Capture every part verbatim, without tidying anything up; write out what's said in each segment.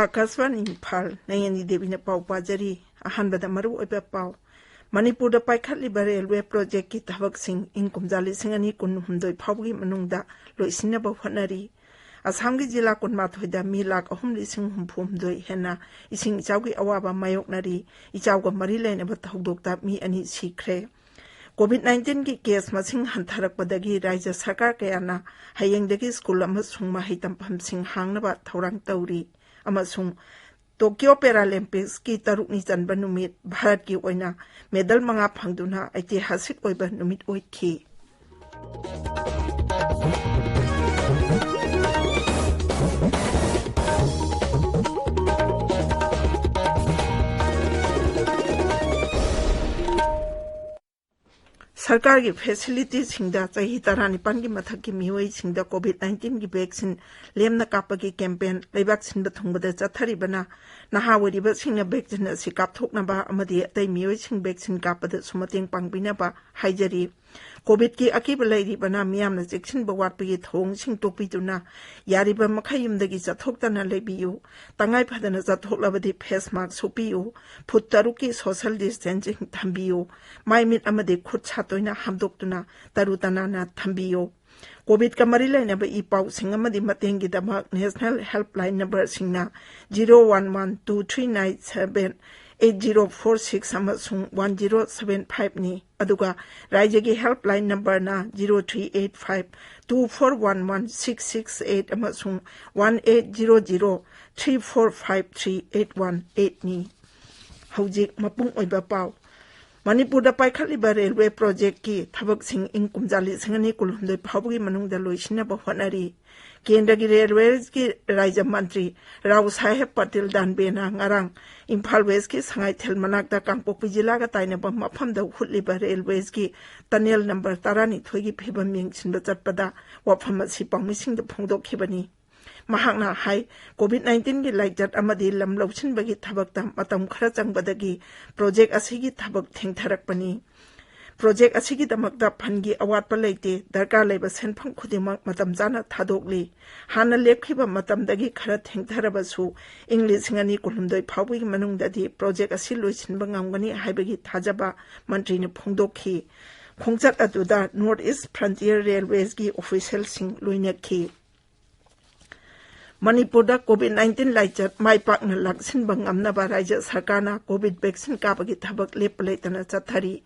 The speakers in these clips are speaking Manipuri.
ꯑꯥꯀꯥꯁꯕꯥꯅꯤ ꯏꯝꯐꯥꯜ, ꯅꯌꯅꯤ ꯗꯦꯕꯤꯅ ꯄꯥꯎ ꯄꯥꯖꯔꯤ꯫ ꯑꯍꯥꯟꯕꯗ ꯃꯔꯨꯑꯣꯏꯕ ꯄꯥꯎ꯫ ꯃꯅꯤꯄꯨꯔꯗ ꯄꯥꯏꯈꯠꯂꯤꯕ ꯔꯦꯜꯋꯦ ꯄ꯭ꯔꯣꯖꯦꯛꯀꯤ ꯊꯕꯛꯁꯤꯡ ꯏꯪ ꯀꯨꯝꯖꯥ ꯂꯤꯁꯤꯡ ꯑꯅꯤ ꯀꯨꯟꯍꯨꯝꯗꯣꯏ ꯐꯥꯎꯕꯒꯤ ꯃꯅꯨꯡꯗ ꯂꯣꯏꯁꯤꯟꯅꯕ ꯍꯣꯠꯅꯔꯤ꯫ ꯑꯁꯥꯝꯒꯤ ꯖꯤꯂꯥ ꯀꯨꯟꯃꯥꯊꯣꯏꯗ ꯃꯤ ꯂꯥꯈ ꯑꯍꯨꯝ ꯂꯤꯁꯤꯡ ꯍꯨꯝꯐꯨ ꯍꯨꯝꯗꯣꯏ ꯍꯦꯟꯅ ꯏꯁꯤꯡ ꯏꯆꯥꯎꯒꯤ ꯑꯋꯥꯕ ꯃꯥꯌꯣꯛꯅꯔꯤ꯫ ꯏꯆꯥꯎꯒ ꯃꯔꯤ ꯂꯩꯅꯕ ꯊꯧꯗꯣꯛꯇ ꯃꯤ ꯑꯅꯤ ꯁꯤꯈ꯭ꯔꯦ꯫ ꯀꯣꯚꯤꯗ ꯅꯥꯏꯟꯇꯤꯟꯒꯤ ꯀꯦꯁ ꯃꯁꯤꯡ ꯍꯟꯊꯔꯛꯄꯗꯒꯤ ꯔꯥꯖ꯭ꯌ ꯁꯔꯀꯥꯔ ꯀꯌꯥꯅ ꯍꯌꯦꯡꯗꯒꯤ ꯁ꯭ꯀꯨꯜ ꯑꯃꯁꯨꯡ ꯃꯍꯩ ꯇꯝꯐꯝꯁꯤꯡ ꯍꯥꯡꯅꯕ ꯊꯧꯔꯥꯡ ꯇꯧꯔꯤ꯫ ꯑꯃꯁꯨꯡ ꯇꯣꯀꯤꯌꯣ ꯄꯦꯔꯥꯂꯦꯝꯄꯤꯛꯁꯀꯤ ꯇꯔꯨꯛꯅꯤ ꯆꯟꯕ ꯅꯨꯃꯤꯠ ꯚꯥꯔꯠꯀꯤ ꯑꯣꯏꯅ ꯃꯦꯗꯜ ꯃꯉꯥ ꯐꯪꯗꯨꯅ ꯑꯩꯇꯤꯍꯥꯁꯤꯛ ꯑꯣꯏꯕ ꯅꯨꯃꯤꯠ ꯑꯣꯏꯈꯤ꯫ ꯁꯔꯀꯥꯔꯒꯤ ꯐꯦꯁꯤꯂꯤꯇꯤꯁꯤꯡꯗ ꯆꯍꯤ ꯇꯔꯥꯅꯤꯄꯥꯟꯒꯤ ꯃꯊꯛꯀꯤ ꯃꯤꯑꯣꯏꯁꯤꯡꯗ ꯀꯣꯚꯤꯗ ꯅꯥꯏꯟꯇꯤꯟꯒꯤ ꯚꯦꯛꯁꯤꯟ ꯂꯦꯝꯅ ꯀꯥꯞꯄꯒꯤ ꯀꯦꯝꯄꯦꯟ ꯂꯩꯕꯥꯛ ꯁꯤꯟꯕ ꯊꯨꯡꯕꯗ ꯆꯠꯊꯔꯤꯕꯅ ꯅꯍꯥ ꯑꯣꯏꯔꯤꯕꯁꯤꯡꯅ ꯚꯦꯛꯁꯤꯟ ꯑꯁꯤ ꯀꯥꯞꯊꯣꯛꯅꯕ ꯑꯃꯗꯤ ꯑꯇꯩ ꯃꯤꯑꯣꯏꯁꯤꯡ ꯚꯦꯛꯁꯤꯟ ꯀꯥꯞꯄꯗꯁꯨ ꯃꯇꯦꯡ ꯄꯥꯡꯕꯤꯅꯕ ꯍꯥꯏꯖꯔꯤ꯫ ꯀꯣꯚꯤꯗꯀꯤ ꯑꯀꯤꯕ ꯂꯩꯔꯤꯕꯅ ꯃꯤꯌꯥꯝꯅ ꯆꯦꯛꯁꯤꯟꯕ ꯋꯥꯠꯄꯒꯤ ꯊꯧꯑꯣꯡꯁꯤꯡ ꯇꯣꯛꯄꯤꯗꯨꯅ ꯌꯥꯔꯤꯕ ꯃꯈꯩ ꯌꯨꯝꯗꯒꯤ ꯆꯠꯊꯣꯛꯇꯅ ꯂꯩꯕꯤꯌꯨ꯫ ꯇꯉꯥꯏ ꯐꯗꯅ ꯆꯠꯊꯣꯛꯂꯕꯗꯤ ꯐꯦꯁ ꯃꯥꯛꯁ ꯎꯞꯄꯤꯌꯨ꯫ ꯐꯨꯠ ꯇꯔꯨꯛꯀꯤ ꯁꯣꯁꯦꯜ ꯗꯤꯁꯇꯦꯟꯁꯤꯡ ꯊꯝꯕꯤꯌꯨ꯫ ꯃꯥꯏ ꯃꯤꯠ ꯑꯃꯗꯤ ꯈꯨꯠ ꯁꯥ ꯇꯣꯏꯅ ꯍꯥꯝꯗꯣꯛꯇꯨꯅ ꯇꯔꯨ ꯇꯅꯥꯟꯅ ꯊꯝꯕꯤꯌꯨ꯫ ꯀꯣꯚꯤꯗꯀ ꯃꯔꯤ ꯂꯩꯅꯕ ꯏ ꯄꯥꯎꯁꯤꯡ ꯑꯃꯗꯤ ꯃꯇꯦꯡꯒꯤꯗꯃꯛ ꯅꯦꯁꯅꯦꯜ ꯍꯦꯜꯞꯂꯥꯏꯟ ꯅꯝꯕꯔꯁꯤꯡꯅ zero one one two three nine seven eight zero four six ꯑꯃꯁꯨꯡ ꯋꯥꯟ ꯖꯤꯔꯣ ꯁꯚꯦꯟ ꯐꯥꯏꯚꯅꯤ꯫ ꯑꯗꯨꯒ ꯔꯥꯖ꯭ꯌꯒꯤ ꯍꯦꯜꯞꯂꯥꯏꯟ ꯅꯝꯕꯔꯅ zero three eight five two four one one six six eight ꯑꯃꯁꯨꯡ one eight zero zero three four five three eight one ꯑꯩꯠꯅꯤ꯫ ꯍꯧꯖꯤꯛ ꯃꯄꯨꯡ ꯑꯣꯏꯕ ꯄꯥꯎ꯫ ꯃꯅꯤꯄꯨꯔꯗ ꯄꯥꯏꯈꯠꯂꯤꯕ ꯔꯦꯜꯋꯦ ꯄ꯭ꯔꯣꯖꯦꯛꯀꯤ ꯊꯕꯛꯁꯤꯡ ꯏꯪ ꯀꯨꯝꯖꯥ ꯂꯤꯁꯤꯡ ꯑꯅꯤ ꯀꯨꯟꯍꯨꯝꯗꯣꯏ ꯐꯥꯎꯕꯒꯤ ꯃꯅꯨꯡꯗ ꯂꯣꯏꯁꯤꯟꯅꯕ ꯍꯣꯠꯅꯔꯤ꯫ ꯀꯦꯟꯗ꯭ꯔꯒꯤ ꯔꯦꯜꯋꯦꯒꯤ ꯔꯥꯖ꯭ꯌ ꯃꯟꯇ꯭ꯔꯤ ꯔꯥꯎ ꯁꯥꯍꯦꯕ ꯄꯇꯦꯜ ꯗꯥꯟꯕꯦꯅ ꯉꯔꯥꯡ ꯏꯝꯐꯥꯜ ꯋꯦꯁꯀꯤ ꯁꯉꯥꯏꯊꯦꯜ ꯃꯅꯥꯛꯇ ꯀꯥꯡꯄꯣꯛꯄꯤ ꯖꯤꯂꯥꯒ ꯇꯥꯏꯅꯕ ꯃꯐꯝꯗ ꯍꯨꯠꯂꯤꯕ ꯔꯦꯜꯋꯦꯒꯤ ꯇꯅꯦꯜ ꯅꯝꯕꯔ ꯇꯔꯥꯅꯤꯊꯣꯏꯒꯤ ꯐꯤꯕꯝ ꯌꯦꯡꯁꯤꯟꯕ ꯆꯠꯄꯗ ꯋꯥꯐꯝ ꯑꯁꯤ ꯄꯥꯎꯃꯤꯁꯤꯡꯗ ꯐꯣꯡꯗꯣꯛꯈꯤꯕꯅꯤ꯫ ꯃꯍꯥꯛꯅ ꯍꯥꯏ, ꯀꯣꯚꯤꯗ ꯅꯥꯏꯟꯇꯤꯟꯒꯤ ꯂꯥꯏꯆꯠ ꯑꯃꯗꯤ ꯂꯝ ꯂꯧꯁꯤꯟꯕꯒꯤ ꯊꯕꯛꯇ ꯃꯇꯝ ꯈꯔ ꯆꯪꯕꯗꯒꯤ ꯄ꯭ꯔꯣꯖꯦꯛ ꯑꯁꯤꯒꯤ ꯊꯕꯛ ꯊꯦꯡꯊꯔꯛꯄꯅꯤ꯫ ꯄ꯭ꯔꯣꯖꯦꯛ ꯑꯁꯤꯒꯤꯗꯃꯛꯇ ꯐꯟꯒꯤ ꯑꯋꯥꯠꯄ ꯂꯩꯇꯦ꯫ ꯗꯔꯀꯥꯔ ꯂꯩꯕ ꯁꯦꯟꯐꯝ ꯈꯨꯗꯤꯡꯃꯛ ꯃꯇꯝ ꯆꯥꯅ ꯊꯥꯗꯣꯛꯂꯤ꯫ ꯍꯥꯟꯅ ꯂꯦꯞꯈꯤꯕ ꯃꯇꯝꯗꯒꯤ ꯈꯔ ꯊꯦꯡꯊꯔꯕꯁꯨ ꯏꯪ ꯂꯤꯁꯤꯡ ꯑꯅꯤ ꯀꯨꯟꯍꯨꯝꯗꯣꯏ ꯐꯥꯎꯕꯒꯤ ꯃꯅꯨꯡꯗꯗꯤ ꯄ꯭ꯔꯣꯖꯦꯛ ꯑꯁꯤ ꯂꯣꯏꯁꯤꯟꯕ ꯉꯝꯒꯅꯤ ꯍꯥꯏꯕꯒꯤ ꯊꯥꯖꯕ ꯃꯟꯇ꯭ꯔꯤꯅ ꯐꯣꯡꯗꯣꯛꯈꯤ꯫ ꯈꯣꯡꯆꯠ ꯑꯗꯨꯗ North East Frontier Railwaysꯒꯤ officialꯁꯤꯡ ꯂꯣꯏꯅꯈꯤ꯫ ꯃꯅꯤꯄꯨꯔꯗ COVID nineteen ꯂꯥꯏꯆꯠ ꯃꯥꯏ ꯄꯥꯛꯅ ꯂꯥꯛꯁꯤꯟꯕ ꯉꯝꯅꯕ ꯔꯥꯖ꯭ꯌ ꯁꯔꯀꯥꯔꯅ COVID vaccine ꯀꯥꯞꯄꯒꯤ ꯊꯕꯛ ꯂꯦꯞꯄ ꯂꯩꯇꯅ ꯆꯠꯊꯔꯤ꯫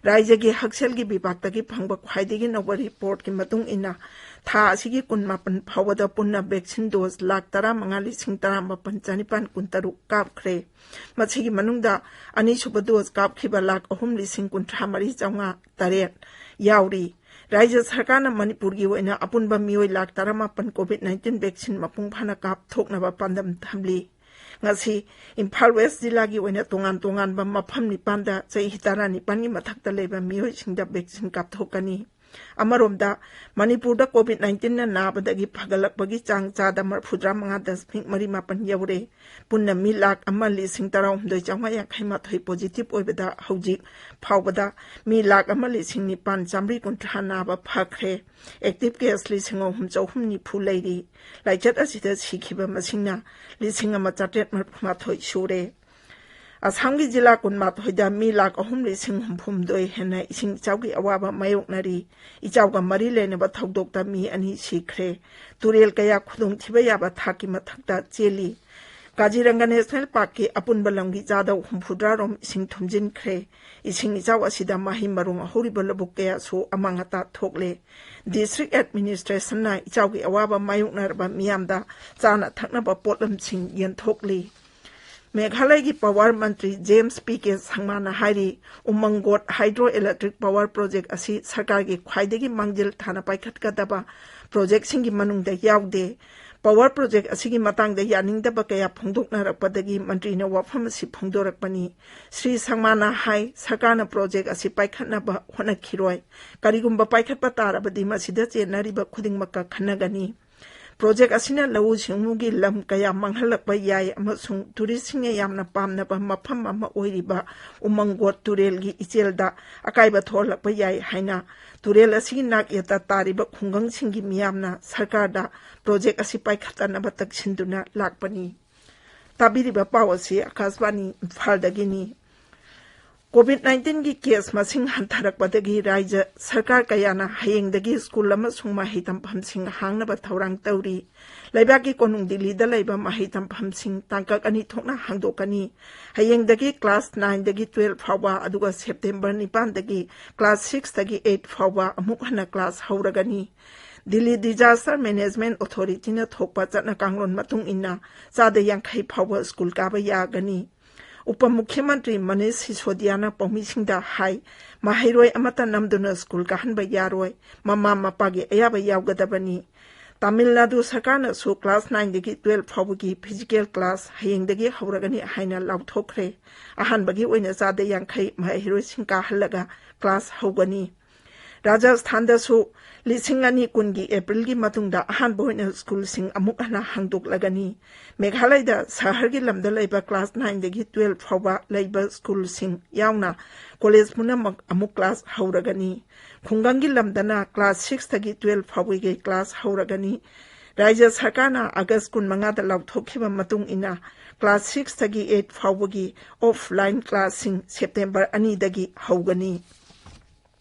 ꯔꯥꯖ꯭ꯌꯒꯤ ꯍꯛꯁꯦꯜꯒꯤ ꯕꯤꯚꯥꯒꯇꯒꯤ ꯐꯪꯕ ꯈ꯭ꯋꯥꯏꯗꯒꯤ ꯅꯧꯕ reportꯀꯤ ꯃꯇꯨꯡ ꯏꯟꯅ, ꯊꯥ ꯑꯁꯤꯒꯤ ꯀꯨꯟꯃꯥꯄꯟ ꯐꯥꯎꯕꯗ ꯄꯨꯟꯅ vaccine dose ꯂꯥꯈ ꯇꯔꯥꯃꯉꯥ ꯂꯤꯁꯤꯡ ꯇꯔꯥꯃꯥꯄꯟ ꯆꯅꯤꯄꯥꯟ ꯀꯨꯟꯇꯔꯨꯛ ꯀꯥꯞꯈ꯭ꯔꯦ꯫ ꯃꯁꯤꯒꯤ ꯃꯅꯨꯡꯗ ꯑꯅꯤꯁꯨꯕ dose ꯀꯥꯞꯈꯤꯕ ꯂꯥꯈ ꯑꯍꯨꯝ ꯂꯤꯁꯤꯡ ꯀꯨꯟꯊ꯭ꯔꯥ ꯃꯔꯤ ꯆꯥꯝꯃꯉꯥ ꯇꯔꯦꯠ ꯌꯥꯎꯔꯤ꯫ ꯔꯥꯖ꯭ꯌ ꯁꯔꯀꯥꯔꯅ ꯃꯅꯤꯄꯨꯔꯒꯤ ꯑꯣꯏꯅ ꯑꯄꯨꯟꯕ ꯃꯤꯑꯣꯏ ꯂꯥꯈ ꯇꯔꯥꯃꯥꯄꯟ COVID nineteen vaccine ꯃꯄꯨꯡ ꯐꯥꯅ ꯀꯥꯞꯊꯣꯛꯅꯕ ꯄꯥꯟꯗꯝ ꯊꯝꯂꯤ꯫ ꯉꯁꯤ ꯏꯝꯐꯥꯜ ꯋꯦꯁ ꯖꯤꯂꯥꯒꯤ ꯑꯣꯏꯅ ꯇꯣꯉꯥꯟ ꯇꯣꯉꯥꯟꯕ ꯃꯐꯝ ꯅꯤꯄꯥꯟꯗ ꯆꯍꯤ ꯇꯔꯥꯅꯤꯄꯥꯟꯒꯤ ꯃꯊꯛꯇ ꯂꯩꯕ ꯃꯤꯑꯣꯏꯁꯤꯡꯗ vaccine ꯀꯥꯞꯊꯣꯛꯀꯅꯤ꯫ ꯑꯃꯔꯣꯝꯗ, ꯃꯅꯤꯄꯨꯔꯗ COVID nineteenꯅ ꯅꯥꯕꯗꯒꯤ ꯐꯒꯠꯂꯛꯄꯒꯤ ꯆꯥꯡ ꯆꯥꯗ ꯃꯔꯤꯐꯨꯇꯔꯥ ꯃꯉꯥ ꯗꯁꯃꯤꯛ ꯃꯔꯤ ꯃꯥꯄꯟ ꯌꯧꯔꯦ꯫ ꯄꯨꯟꯅ ꯃꯤ ꯂꯥꯈ ꯑꯃ ꯂꯤꯁꯤꯡ ꯇꯔꯥꯍꯨꯝꯗꯣꯏ ꯆꯥꯝꯃꯉꯥ ꯌꯥꯡꯈꯩ ꯃꯥꯊꯣꯏ positive ꯑꯣꯏꯕꯗ ꯍꯧꯖꯤꯛ ꯐꯥꯎꯕꯗ ꯃꯤ ꯂꯥꯈ ꯑꯃ ꯂꯤꯁꯤꯡ ꯅꯤꯄꯥꯟ ꯆꯥꯝꯃꯔꯤ ꯀꯨꯟꯊ꯭ꯔꯥ ꯅꯥꯕ ꯐꯈ꯭ꯔꯦ꯫ Active case ꯂꯤꯁꯤꯡ ꯑꯍꯨꯝ ꯆꯍꯨꯝ ꯅꯤꯐꯨ ꯂꯩꯔꯤ꯫ ꯂꯥꯏꯆꯠ ꯑꯁꯤꯗ ꯁꯤꯈꯤꯕ ꯃꯁꯤꯡꯅ ꯂꯤꯁꯤꯡ ꯑꯃ ꯆꯥꯇ꯭ꯔꯦꯠ ꯃꯔꯤꯐꯨ ꯃꯥꯊꯣꯏ ꯁꯨꯔꯦ꯫ ꯑꯁꯥꯝꯒꯤ ꯖꯤꯂꯥ ꯀꯨꯟꯃꯥꯊꯣꯏꯗ ꯃꯤ ꯂꯥꯈ ꯑꯍꯨꯝ ꯂꯤꯁꯤꯡ ꯍꯨꯝꯐꯨ ꯍꯨꯝꯗꯣꯏ ꯍꯦꯟꯅ ꯏꯁꯤꯡ ꯏꯆꯥꯎꯒꯤ ꯑꯋꯥꯕ ꯃꯥꯌꯣꯛꯅꯔꯤ꯫ ꯏꯆꯥꯎꯒ ꯃꯔꯤ ꯂꯩꯅꯕ ꯊꯧꯗꯣꯛꯇ ꯃꯤ ꯑꯅꯤ ꯁꯤꯈ꯭ꯔꯦ꯫ ꯇꯨꯔꯦꯜ ꯀꯌꯥ ꯈꯨꯗꯣꯡꯊꯤꯕ ꯌꯥꯕ ꯊꯥꯛꯀꯤ ꯃꯊꯛꯇ ꯆꯦꯜꯂꯤ꯫ ꯀꯥꯖꯤꯔꯪꯒ ꯅꯦꯁꯅꯦꯜ ꯄꯥꯔꯛꯀꯤ ꯑꯄꯨꯟꯕ ꯂꯝꯒꯤ ꯆꯥꯗ ꯍꯨꯝꯐꯨꯇꯔꯥ ꯔꯣꯝ ꯏꯁꯤꯡ ꯊꯨꯝꯖꯤꯟꯈ꯭ꯔꯦ꯫ ꯏꯁꯤꯡ ꯏꯆꯥꯎ ꯑꯁꯤꯗ ꯃꯍꯩ ꯃꯔꯣꯡ ꯍꯧꯔꯤꯕ ꯂꯧꯕꯨꯛ ꯀꯌꯥꯁꯨ ꯑꯃꯥꯡ ꯑꯇꯥ ꯊꯣꯛꯂꯦ꯫ District Administrationꯅ ꯏꯆꯥꯎꯒꯤ ꯑꯋꯥꯕ ꯃꯥꯌꯣꯛꯅꯔꯕ ꯃꯤꯌꯥꯝꯗ ꯆꯥꯅ ꯊꯛꯅꯕ ꯄꯣꯠꯂꯝꯁꯤꯡ ꯌꯦꯟꯊꯣꯛꯂꯤ꯫ ꯃꯦꯘꯥꯂꯌꯒꯤ power ꯃꯟꯇ꯭ꯔꯤ ꯖꯦꯝꯁ ꯄꯤ ꯀꯦ ꯁꯪꯃꯥꯅ ꯍꯥꯏꯔꯤ, ꯎꯃꯪꯒꯣꯠ hydroelectric power project ꯑꯁꯤ ꯁꯔꯀꯥꯔꯒꯤ ꯈ꯭ꯋꯥꯏꯗꯒꯤ ꯃꯥꯡꯖꯤꯜ ꯊꯥꯅ ꯄꯥꯏꯈꯠꯀꯗꯕ projectꯁꯤꯡꯒꯤ ꯃꯅꯨꯡꯗ ꯌꯥꯎꯗꯦ꯫ Power project ꯑꯁꯤꯒꯤ ꯃꯇꯥꯡꯗ ꯌꯥꯅꯤꯡꯗꯕ ꯀꯌꯥ ꯐꯣꯡꯗꯣꯛꯅꯔꯛꯄꯗꯒꯤ ꯃꯟꯇ꯭ꯔꯤꯅ ꯋꯥꯐꯝ ꯑꯁꯤ ꯐꯣꯡꯗꯣꯔꯛꯄꯅꯤ꯫ ꯁ꯭ꯔꯤ ꯁꯪꯃꯥꯅ ꯍꯥꯏ, ꯁꯔꯀꯥꯔꯅ project ꯑꯁꯤ ꯄꯥꯏꯈꯠꯅꯕ ꯍꯣꯠꯅꯈꯤꯔꯣꯏ꯫ ꯀꯔꯤꯒꯨꯝꯕ ꯄꯥꯏꯈꯠꯄ ꯇꯥꯔꯕꯗꯤ ꯃꯁꯤꯗ ꯆꯦꯟꯅꯔꯤꯕ ꯈꯨꯗꯤꯡꯃꯛꯀ ꯈꯟꯅꯒꯅꯤ꯫ ꯄ꯭ꯔꯣꯖꯦꯛ ꯑꯁꯤꯅ ꯂꯧꯎ ꯁꯤꯡꯎꯒꯤ ꯂꯝ ꯀꯌꯥ ꯃꯥꯡꯍꯜꯂꯛꯄ ꯌꯥꯏ ꯑꯃꯁꯨꯡ ꯇꯨꯔꯤꯁꯁꯤꯡꯅ ꯌꯥꯝꯅ ꯄꯥꯝꯅꯕ ꯃꯐꯝ ꯑꯃ ꯑꯣꯏꯔꯤꯕ ꯎꯃꯪꯒꯣꯠ ꯇꯨꯔꯦꯜꯒꯤ ꯏꯆꯦꯜꯗ ꯑꯀꯥꯏꯕ ꯊꯣꯛꯍꯜꯂꯛꯄ ꯌꯥꯏ ꯍꯥꯏꯅ ꯇꯨꯔꯦꯜ ꯑꯁꯤꯒꯤ ꯅꯥꯛ ꯌꯦꯠꯇ ꯇꯥꯔꯤꯕ ꯈꯨꯡꯒꯪꯁꯤꯡꯒꯤ ꯃꯤꯌꯥꯝꯅ ꯁꯔꯀꯥꯔꯗ ꯄ꯭ꯔꯣꯖꯦꯛ ꯑꯁꯤ ꯄꯥꯏꯈꯠꯇꯅꯕ ꯇꯛꯁꯤꯟꯗꯨꯅ ꯂꯥꯛꯄꯅꯤ꯫ ꯇꯥꯕꯤꯔꯤꯕ ꯄꯥꯎ ꯑꯁꯤ ꯑꯀꯥꯁꯕꯥꯅꯤ ꯏꯝꯐꯥꯜꯗꯒꯤꯅꯤ꯫ ꯀꯣꯚꯤꯗ ꯅꯥꯏꯟꯇꯤꯟꯒꯤ ꯀꯦꯁ ꯃꯁꯤꯡ ꯍꯟꯊꯔꯛꯄꯗꯒꯤ ꯔꯥꯖ꯭ꯌ ꯁꯔꯀꯥꯔ ꯀꯌꯥꯅ ꯍꯌꯦꯡꯗꯒꯤ ꯁ꯭ꯀꯨꯜ ꯑꯃꯁꯨꯡ ꯃꯍꯩ ꯇꯝꯐꯝꯁꯤꯡ ꯍꯥꯡꯅꯕ ꯊꯧꯔꯥꯡ ꯇꯧꯔꯤ꯫ ꯂꯩꯕꯥꯛꯀꯤ ꯀꯣꯅꯨꯡ ꯗꯤꯜꯂꯤꯗ ꯂꯩꯕ ꯃꯍꯩ ꯇꯝꯐꯝꯁꯤꯡ ꯇꯥꯡꯀꯛ ꯑꯅꯤ ꯊꯣꯛꯅ ꯍꯥꯡꯗꯣꯛꯀꯅꯤ꯫ ꯍꯌꯦꯡꯗꯒꯤ ꯀ꯭ꯂꯥꯁ ꯅꯥꯏꯟꯗꯒꯤ ꯇꯨꯋꯦꯜꯐ ꯐꯥꯎꯕ, ꯑꯗꯨꯒ ꯁꯦꯞꯇꯦꯝꯕꯔ ꯅꯤꯄꯥꯟꯗꯒꯤ ꯀ꯭ꯂꯥꯁ ꯁꯤꯛꯁꯇꯒꯤ ꯑꯩꯠ ꯐꯥꯎꯕ ꯑꯃꯨꯛ ꯍꯟꯅ ꯀ꯭ꯂꯥꯁ ꯍꯧꯔꯒꯅꯤ꯫ ꯗꯤꯜꯂꯤ ꯗꯤꯖꯥꯁꯇꯔ ꯃꯦꯅꯦꯖꯃꯦꯟꯠ ꯑꯣꯊꯣꯔꯤꯇꯤꯅ ꯊꯣꯛꯄ ꯆꯠꯅ ꯀꯥꯡꯂꯣꯟ ꯃꯇꯨꯡ ꯏꯟꯅ ꯆꯥꯗ ꯌꯥꯡꯈꯩ ꯐꯥꯎꯕ ꯁ꯭ꯀꯨꯜ ꯀꯥꯕ ꯌꯥꯒꯅꯤ꯫ ꯎꯄ ꯃꯨꯈ꯭ꯌꯃꯟꯇ꯭ꯔꯤ ꯃꯅꯤꯁ ꯁꯤꯁꯣꯗꯤꯌꯥꯅ ꯄꯥꯎꯃꯤꯁꯤꯡꯗ ꯍꯥꯏ, ꯃꯍꯩꯔꯣꯏ ꯑꯃꯠꯇ ꯅꯝꯗꯨꯅ ꯁ꯭ꯀꯨꯜ ꯀꯥꯍꯟꯕ ꯌꯥꯔꯣꯏ, ꯃꯃꯥ ꯃꯄꯥꯒꯤ ꯑꯌꯥꯕ ꯌꯥꯎꯒꯗꯕꯅꯤ꯫ ꯇꯥꯃꯤꯜ ꯅꯥꯗꯨ ꯁꯔꯀꯥꯔꯅꯁꯨ ꯀ꯭ꯂꯥꯁ ꯅꯥꯏꯟꯗꯒꯤ ꯇꯨꯋꯦꯜꯐ ꯐꯥꯎꯕꯒꯤ ꯐꯤꯖꯤꯀꯦꯜ ꯀ꯭ꯂꯥꯁ ꯍꯌꯦꯡꯗꯒꯤ ꯍꯧꯔꯒꯅꯤ ꯍꯥꯏꯅ ꯂꯥꯎꯊꯣꯛꯈ꯭ꯔꯦ꯫ ꯑꯍꯥꯟꯕꯒꯤ ꯑꯣꯏꯅ ꯆꯥꯗ ꯌꯥꯡꯈꯩ ꯃꯍꯩꯔꯣꯏꯁꯤꯡ ꯀꯥꯍꯜꯂꯒ ꯀ꯭ꯂꯥꯁ ꯍꯧꯒꯅꯤ꯫ ꯔꯥꯖꯁꯊꯥꯟꯗꯁꯨ ꯂꯤꯁꯤꯡ ꯑꯅꯤ ꯀꯨꯟꯒꯤ ꯑꯦꯄ꯭ꯔꯤꯜꯒꯤ ꯃꯇꯨꯡꯗ ꯑꯍꯥꯟꯕ ꯑꯣꯏꯅ ꯁ꯭ꯀꯨꯜꯁꯤꯡ ꯑꯃꯨꯛ ꯍꯟꯅ ꯍꯥꯡꯗꯣꯛꯂꯒꯅꯤ꯫ ꯃꯦꯘꯥꯂꯌꯗ ꯁꯍꯔꯒꯤ ꯂꯝꯗ ꯂꯩꯕ ꯀ꯭ꯂꯥꯁ ꯅꯥꯏꯟꯗꯒꯤ ꯇꯨꯋꯦꯜꯐ ꯐꯥꯎꯕ ꯂꯩꯕ ꯁ꯭ꯀꯨꯜꯁꯤꯡ ꯌꯥꯎꯅ ꯀꯣꯂꯦꯖ ꯄꯨꯝꯅꯃꯛ ꯑꯃꯨꯛ ꯀ꯭ꯂꯥꯁ ꯍꯧꯔꯒꯅꯤ꯫ ꯈꯨꯡꯒꯪꯒꯤ ꯂꯝꯗꯅ ꯀ꯭ꯂꯥꯁ ꯁꯤꯛꯁꯇꯒꯤ ꯇꯨꯋꯦꯜꯐ ꯐꯥꯎꯕꯒꯤ ꯀ꯭ꯂꯥꯁ ꯍꯧꯔꯒꯅꯤ꯫ ꯔꯥꯖ꯭ꯌ ꯁꯔꯀꯥꯔꯅ ꯑꯥꯒꯁ ꯀꯨꯟꯃꯉꯥꯗ ꯂꯥꯎꯊꯣꯛꯈꯤꯕ ꯃꯇꯨꯡ ꯏꯟꯅ ꯀ꯭ꯂꯥꯁ ꯁꯤꯛꯁꯇꯒꯤ ꯑꯩꯠ ꯐꯥꯎꯕꯒꯤ ꯑꯣꯐꯂꯥꯏꯟ ꯀ꯭ꯂꯥꯁꯁꯤꯡ ꯁꯦꯞꯇꯦꯝꯕꯔ ꯑꯅꯤꯗꯒꯤ ꯍꯧꯒꯅꯤ꯫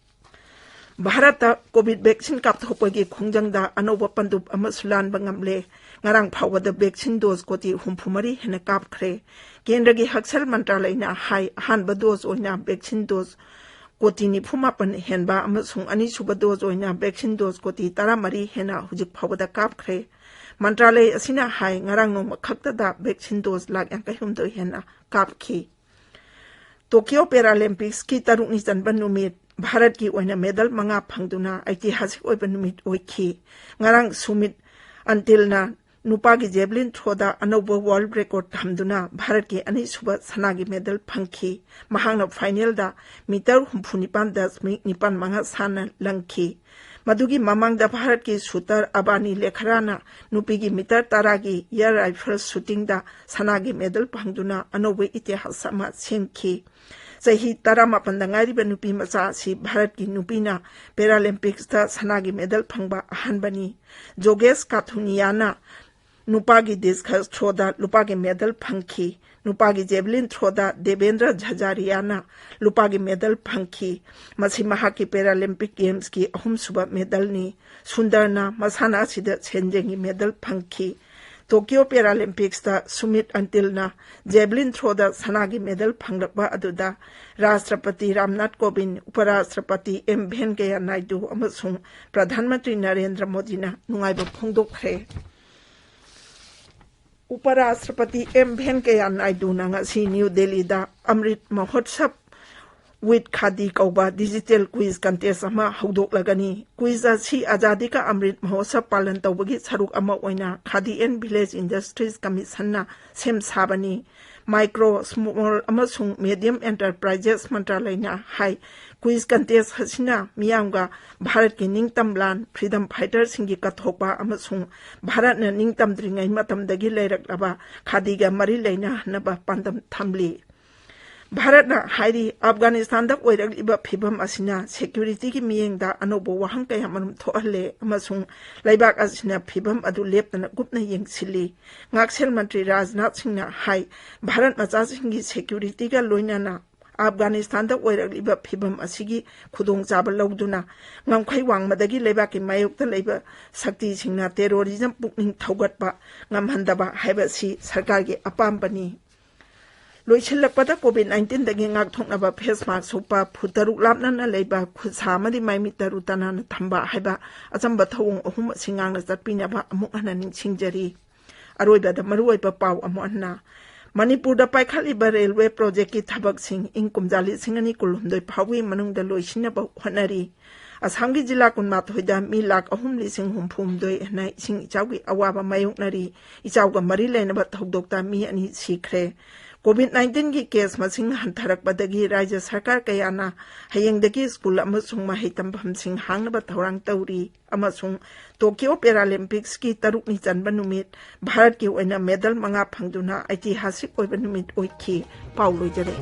ꯚꯥꯔꯠꯇ ꯀꯣꯚꯤꯗ ꯚꯦꯛꯁꯤꯟ ꯀꯥꯞꯊꯣꯛꯄꯒꯤ ꯈꯣꯡꯖꯪꯗ ꯑꯅꯧꯕ ꯄꯟꯗꯨꯞ ꯑꯃꯁꯨ ꯂꯥꯟꯕ ꯉꯝꯂꯦ꯫ ꯉꯔꯥꯡ ꯐꯥꯎꯕꯗ ꯚꯦꯛꯁꯤꯟ ꯗꯣꯁ ꯀꯣꯇꯤ ꯍꯨꯝꯐꯨ ꯃꯔꯤ ꯍꯦꯟꯅ ꯀꯥꯞꯈ꯭ꯔꯦ꯫ ꯀꯦꯟꯗ꯭ꯔꯒꯤ ꯍꯛꯁꯦꯜ ꯃꯟꯇ꯭ꯔꯥꯂꯌꯅ ꯍꯥꯏ, ꯑꯍꯥꯟꯕ ꯗꯣꯁ ꯑꯣꯏꯅ ꯚꯦꯛꯁꯤꯟ ꯗꯣꯁ ꯀꯣꯇꯤ ꯅꯤꯐꯨ ꯃꯥꯄꯟ ꯍꯦꯟꯕ ꯑꯃꯁꯨꯡ ꯑꯅꯤꯁꯨꯕ ꯗꯣꯁ ꯑꯣꯏꯅ ꯚꯦꯛꯁꯤꯟ ꯗꯣꯁ ꯀꯣꯇꯤ ꯇꯔꯥꯃꯔꯤ ꯍꯦꯟꯅ ꯍꯧꯖꯤꯛ ꯐꯥꯎꯕꯗ ꯀꯥꯞꯈ꯭ꯔꯦ꯫ ꯃꯟꯇ꯭ꯔꯥꯂꯌ ꯑꯁꯤꯅ ꯍꯥꯏ, ꯉꯔꯥꯡ ꯅꯣꯡꯃ ꯈꯛꯇꯗ ꯚꯦꯛꯁꯤꯟ ꯗꯣꯁ ꯂꯥꯈ ꯌꯥꯡꯈꯩ ꯍꯨꯝꯗꯣꯏ ꯍꯦꯟꯅ ꯀꯥꯞꯈꯤ꯫ ꯇꯣꯀꯤꯌꯣ ꯄꯦꯔꯥꯂꯤꯝꯄꯤꯛꯁꯀꯤ ꯇꯔꯨꯛꯅꯤ ꯆꯟꯕ ꯅꯨꯃꯤꯠ ꯚꯥꯔꯠꯀꯤ ꯑꯣꯏꯅ ꯃꯦꯗꯜ ꯃꯉꯥ ꯐꯪꯗꯨꯅ ꯑꯩꯇꯤꯍꯥꯁꯤꯛ ꯑꯣꯏꯕ ꯅꯨꯃꯤꯠ ꯑꯣꯏꯈꯤ꯫ ꯉꯔꯥꯡ ꯁꯨꯃꯤꯠ ꯑꯟꯇꯤꯜꯅ ꯅꯨꯄꯥꯒꯤ ꯖꯦꯕꯂꯤꯟ ꯊ꯭ꯔꯣꯗ ꯑꯅꯧꯕ ꯋꯥꯔꯜꯗ ꯔꯦꯀꯣꯔꯗ ꯊꯝꯗꯨꯅ ꯚꯥꯔꯠꯀꯤ ꯑꯅꯤꯁꯨꯕ ꯁꯅꯥꯒꯤ ꯃꯦꯗꯜ ꯐꯪꯈꯤ꯫ ꯃꯍꯥꯛꯅ ꯐꯥꯏꯅꯦꯜꯗ ꯃꯤꯇꯔ ꯍꯨꯝꯐꯨ ꯅꯤꯄꯥꯟ ꯗꯁꯃꯤꯛ ꯅꯤꯄꯥꯟ ꯃꯉꯥ ꯁꯥꯟꯅ ꯂꯪꯈꯤ꯫ ꯃꯗꯨꯒꯤ ꯃꯃꯥꯡꯗ ꯚꯥꯔꯠꯀꯤ ꯁꯨꯇꯔ ꯑꯕꯥꯅꯤ ꯂꯦꯈꯔꯥꯅ ꯅꯨꯄꯤꯒꯤ ꯃꯤꯇꯔ ꯇꯔꯥꯒꯤ ꯑꯦꯌꯔ ꯔꯥꯏꯐꯜ ꯁꯨꯇꯤꯡꯗ ꯁꯅꯥꯒꯤ ꯃꯦꯗꯜ ꯐꯪꯗꯨꯅ ꯑꯅꯧꯕ ꯏꯇꯤꯍꯥꯁ ꯑꯃ ꯁꯦꯝꯈꯤ꯫ ꯆꯍꯤ ꯇꯔꯥꯃꯥꯄꯟꯗ ꯉꯥꯏꯔꯤꯕ ꯅꯨꯄꯤ ꯃꯆꯥ ꯑꯁꯤ ꯚꯥꯔꯠꯀꯤ ꯅꯨꯄꯤꯅ ꯄꯦꯔꯥꯂꯤꯝꯄꯤꯛꯁꯇ ꯁꯅꯥꯒꯤ ꯃꯦꯗꯜ ꯐꯪꯕ ꯑꯍꯥꯟꯕꯅꯤ꯫ ꯖꯣꯒꯦꯁ ꯀꯥꯊꯨꯅꯤꯌꯥꯅ ꯅꯨꯄꯥꯒꯤ ꯗꯤꯁꯀꯁ ꯊ꯭ꯔꯣꯗ ꯂꯨꯄꯥꯒꯤ ꯃꯦꯗꯜ ꯐꯪꯈꯤ꯫ ꯅꯨꯄꯥꯒꯤ ꯖꯦꯚꯂꯤꯟ ꯊ꯭ꯔꯣꯗ ꯗꯦꯕꯦꯟꯗ꯭ꯔ ꯖꯖꯥꯔꯤꯌꯥꯅ ꯂꯨꯄꯥꯒꯤ ꯃꯦꯗꯜ ꯐꯪꯈꯤ꯫ ꯃꯁꯤ ꯃꯍꯥꯛꯀꯤ ꯄꯦꯔꯥꯂꯤꯝꯄꯤꯛ ꯒꯦꯝꯁꯀꯤ ꯑꯍꯨꯝꯁꯨꯕ ꯃꯦꯗꯜꯅꯤ꯫ ꯁꯨꯟꯗꯔꯅ ꯃꯁꯥꯟꯅ ꯑꯁꯤꯗ ꯁꯦꯟꯖꯦꯡꯒꯤ ꯃꯦꯗꯜ ꯐꯪꯈꯤ꯫ ꯇꯣꯀꯤꯌꯣ ꯄꯦꯔꯥꯂꯤꯝꯄꯤꯛꯁꯇ ꯁꯨꯃꯤꯠ ꯑꯟꯇꯤꯜꯅ ꯖꯦꯚꯂꯤꯟ ꯊ꯭ꯔꯣꯗ ꯁꯅꯥꯒꯤ ꯃꯦꯗꯜ ꯐꯪꯂꯛꯄ ꯑꯗꯨꯗ ꯔꯥꯁꯇ꯭ꯔꯄꯇꯤ ꯔꯥꯝꯅꯥꯊ ꯀꯣꯕꯤꯟꯗ, ꯎꯄꯔꯥꯁꯇ꯭ꯔꯄꯇꯤ ꯑꯦꯝ ꯚꯦꯟꯀꯌꯥ ꯅꯥꯏꯗꯨ ꯑꯃꯁꯨꯡ ꯄ꯭ꯔꯙꯥꯟ ꯃꯟꯇ꯭ꯔꯤ ꯅꯔꯦꯟꯗ꯭ꯔ ꯃꯣꯗꯤꯅ ꯅꯨꯡꯉꯥꯏꯕ ꯐꯣꯡꯗꯣꯛꯈ꯭ꯔꯦ꯫ ꯎꯄꯔꯥꯁꯇ꯭ꯔꯄꯇꯤ ꯑꯦꯝ ꯚꯦꯟꯀꯌꯥ ꯅꯥꯏꯗꯨꯅ ꯉꯁꯤ ꯅ꯭ꯌꯨ ꯗꯦꯜꯂꯤꯗ ꯑꯃ꯭ꯔꯤꯠ ꯃꯍꯣꯠꯁꯕ ꯋꯤꯠ ꯈꯥꯗꯤ ꯀꯧꯕ ꯗꯤꯖꯤꯇꯦꯜ ꯀ꯭ꯋꯤꯖ ꯀꯟꯇꯦꯁ ꯑꯃ ꯍꯧꯗꯣꯛꯂꯒꯅꯤ꯫ ꯀ꯭ꯋꯤꯖ ꯑꯁꯤ ꯑꯖꯥꯗꯤ ꯀꯥ ꯑꯃ꯭ꯔꯤꯠ ꯃꯍꯣꯠꯁꯕ ꯄꯥꯂꯟ ꯇꯧꯕꯒꯤ ꯁꯔꯨꯛ ꯑꯃ ꯑꯣꯏꯅ ꯈꯥꯗꯤ ꯑꯦꯟ ꯚꯤꯂꯦꯖ ꯏꯟꯗꯁꯇ꯭ꯔꯤꯁ ꯀꯃꯤꯁꯟꯅ ꯁꯦꯝ ꯁꯥꯕꯅꯤ꯫ ꯃꯥꯏꯀ꯭ꯔꯣ, ꯁ꯭ꯃꯣꯜ ꯑꯃꯁꯨꯡ ꯃꯦꯗꯤꯌꯝ ꯑꯦꯟꯇꯔꯄ꯭ꯔꯥꯏꯖꯦꯁ ꯃꯟꯇ꯭ꯔꯥꯂꯌꯅ ꯍꯥꯏ, ꯀ꯭ꯋꯤꯖ ꯀꯟꯇꯦꯁ ꯑꯁꯤꯅ ꯃꯤꯌꯥꯝꯒ ꯚꯥꯔꯠꯀꯤ ꯅꯤꯡꯇꯝ ꯂꯥꯟ, ꯐ꯭ꯔꯤꯗꯝ ꯐꯥꯏꯇꯔꯁꯤꯡꯒꯤ ꯀꯠꯊꯣꯛꯄ ꯑꯃꯁꯨꯡ ꯚꯥꯔꯠꯅ ꯅꯤꯡꯇꯝꯗ꯭ꯔꯤꯉꯩ ꯃꯇꯝꯗꯒꯤ ꯂꯩꯔꯛꯂꯕ ꯈꯥꯗꯤꯒ ꯃꯔꯤ ꯂꯩꯅꯍꯟꯅꯕ ꯄꯥꯟꯗꯝ ꯊꯝꯂꯤ꯫ ꯚꯥꯔꯠꯅ ꯍꯥꯏꯔꯤ, ꯑꯐꯒꯥꯅꯤꯁꯇꯥꯟꯗ ꯑꯣꯏꯔꯛꯂꯤꯕ ꯐꯤꯚꯝ ꯑꯁꯤꯅ ꯁꯦꯀ꯭ꯌꯨꯔꯤꯇꯤꯒꯤ ꯃꯤꯠꯌꯦꯡꯗ ꯑꯅꯧꯕ ꯋꯥꯍꯪ ꯀꯌꯥꯃꯔꯨꯝ ꯊꯣꯛꯍꯜꯂꯦ ꯑꯃꯁꯨꯡ ꯂꯩꯕꯥꯛ ꯑꯁꯤꯅ ꯐꯤꯚꯝ ꯑꯗꯨ ꯂꯦꯞꯇꯅ ꯀꯨꯞꯅ ꯌꯦꯡꯁꯤꯜꯂꯤ꯫ ꯉꯥꯛꯁꯦꯜ ꯃꯟꯇ꯭ꯔꯤ ꯔꯥꯖꯅꯥꯊ ꯁꯤꯡꯅ ꯍꯥꯏ, ꯚꯥꯔꯠ ꯃꯆꯥꯁꯤꯡꯒꯤ ꯁꯦꯀ꯭ꯌꯨꯔꯤꯇꯤꯒ ꯂꯣꯏꯅꯅ ꯑꯐꯒꯥꯅꯤꯁꯇꯥꯟꯗ ꯑꯣꯏꯔꯛꯂꯤꯕ ꯐꯤꯚꯝ ꯑꯁꯤꯒꯤ ꯈꯨꯗꯣꯡꯆꯥꯕ ꯂꯧꯗꯨꯅ ꯉꯝꯈꯩ ꯋꯥꯡꯃꯗꯒꯤ ꯂꯩꯕꯥꯛꯀꯤ ꯃꯥꯌꯣꯛꯇ ꯂꯩꯕ ꯁꯛꯇꯤꯁꯤꯡꯅ ꯇꯦꯔꯣꯔꯤꯖꯝ ꯄꯨꯛꯅꯤꯡ ꯊꯧꯒꯠꯄ ꯉꯝꯍꯟꯗꯕ ꯍꯥꯏꯕꯁꯤ ꯁꯔꯀꯥꯔꯒꯤ ꯑꯄꯥꯝꯕꯅꯤ꯫ ꯂꯣꯏꯁꯤꯜꯂꯛꯄꯗ, ꯀꯣꯚꯤꯗ ꯅꯥꯏꯟꯇꯤꯟꯗꯒꯤ ꯉꯥꯛꯊꯣꯛꯅꯕ ꯐꯦꯁ ꯃꯥꯁꯛ ꯎꯞꯄ, ꯐꯨꯠ ꯇꯔꯨꯛ ꯂꯥꯞꯅꯅ ꯂꯩꯕ, ꯈꯨꯠꯁꯥ ꯑꯃꯗꯤ ꯃꯥꯏꯃꯤꯠ ꯇꯔꯨ ꯇꯅꯥꯟꯅ ꯊꯝꯕ ꯍꯥꯏꯕ ꯑꯆꯝꯕ ꯊꯧꯑꯣꯡ ꯑꯍꯨꯝ ꯑꯁꯤ ꯉꯥꯛꯅ ꯆꯠꯄꯤꯅꯕ ꯑꯃꯨꯛ ꯍꯟꯅ ꯅꯤꯡꯁꯤꯡꯖꯔꯤ꯫ ꯑꯔꯣꯏꯕꯗ ꯃꯔꯨꯑꯣꯏꯕ ꯄꯥꯎ ꯑꯃꯨꯛ ꯍꯟꯅ꯫ ꯃꯅꯤꯄꯨꯔꯗ ꯄꯥꯏꯈꯠꯂꯤꯕ ꯔꯦꯜꯋꯦ ꯄ꯭ꯔꯣꯖꯦꯛꯀꯤ ꯊꯕꯛꯁꯤꯡ ꯏꯪ ꯀꯨꯝꯖꯥ ꯂꯤꯁꯤꯡ ꯑꯅꯤ ꯀꯨꯟꯍꯨꯝꯗꯣꯏ ꯐꯥꯎꯒꯤ ꯃꯅꯨꯡꯗ ꯂꯣꯏꯁꯤꯟꯅꯕ ꯍꯣꯠꯅꯔꯤ꯫ ꯑꯁꯥꯝꯒꯤ ꯖꯤꯂꯥ ꯀꯨꯟꯃꯥꯊꯣꯏꯗ ꯃꯤ ꯂꯥꯈ ꯑꯍꯨꯝ ꯂꯤꯁꯤꯡ ꯍꯨꯝꯐꯨ ꯍꯨꯝꯗꯣꯏ ꯍꯦꯟꯅ ꯏꯁꯤꯡ ꯏꯆꯥꯎꯒꯤ ꯑꯋꯥꯕ ꯃꯥꯌꯣꯛꯅꯔꯤ꯫ ꯏꯆꯥꯎꯒ ꯃꯔꯤ ꯂꯩꯅꯕ ꯊꯧꯗꯣꯛꯇ ꯃꯤ ꯑꯅꯤ ꯁꯤꯈ꯭ꯔꯦ꯫ ꯀꯣꯚꯤꯗ ꯅꯥꯏꯟꯇꯤꯟꯒꯤ ꯀꯦꯁ ꯃꯁꯤꯡ ꯍꯟꯊꯔꯛꯄꯗꯒꯤ ꯔꯥꯖ꯭ꯌ ꯁꯔꯀꯥꯔ ꯀꯌꯥꯅ ꯍꯌꯦꯡꯗꯒꯤ ꯁ꯭ꯀꯨꯜ ꯑꯃꯁꯨꯡ ꯃꯍꯩ ꯇꯝꯐꯝꯁꯤꯡ ꯍꯥꯡꯅꯕ ꯊꯧꯔꯥꯡ ꯇꯧꯔꯤ ꯑꯃꯁꯨꯡ ꯇꯣꯀꯤꯌꯣ ꯄꯦꯔꯥꯂꯤꯝꯄꯤꯛꯁꯀꯤ ꯇꯔꯨꯛꯅꯤ ꯆꯟꯕ ꯅꯨꯃꯤꯠ ꯚꯥꯔꯠꯀꯤ ꯑꯣꯏꯅ ꯃꯦꯗꯜ ꯃꯉꯥ ꯐꯪꯗꯨꯅ ꯏꯇꯤꯍꯥꯁꯤꯛ ꯑꯣꯏꯕ ꯅꯨꯃꯤꯠ ꯑꯣꯏꯈꯤ꯫ ꯄꯥꯎ ꯂꯣꯏꯖꯔꯦ꯫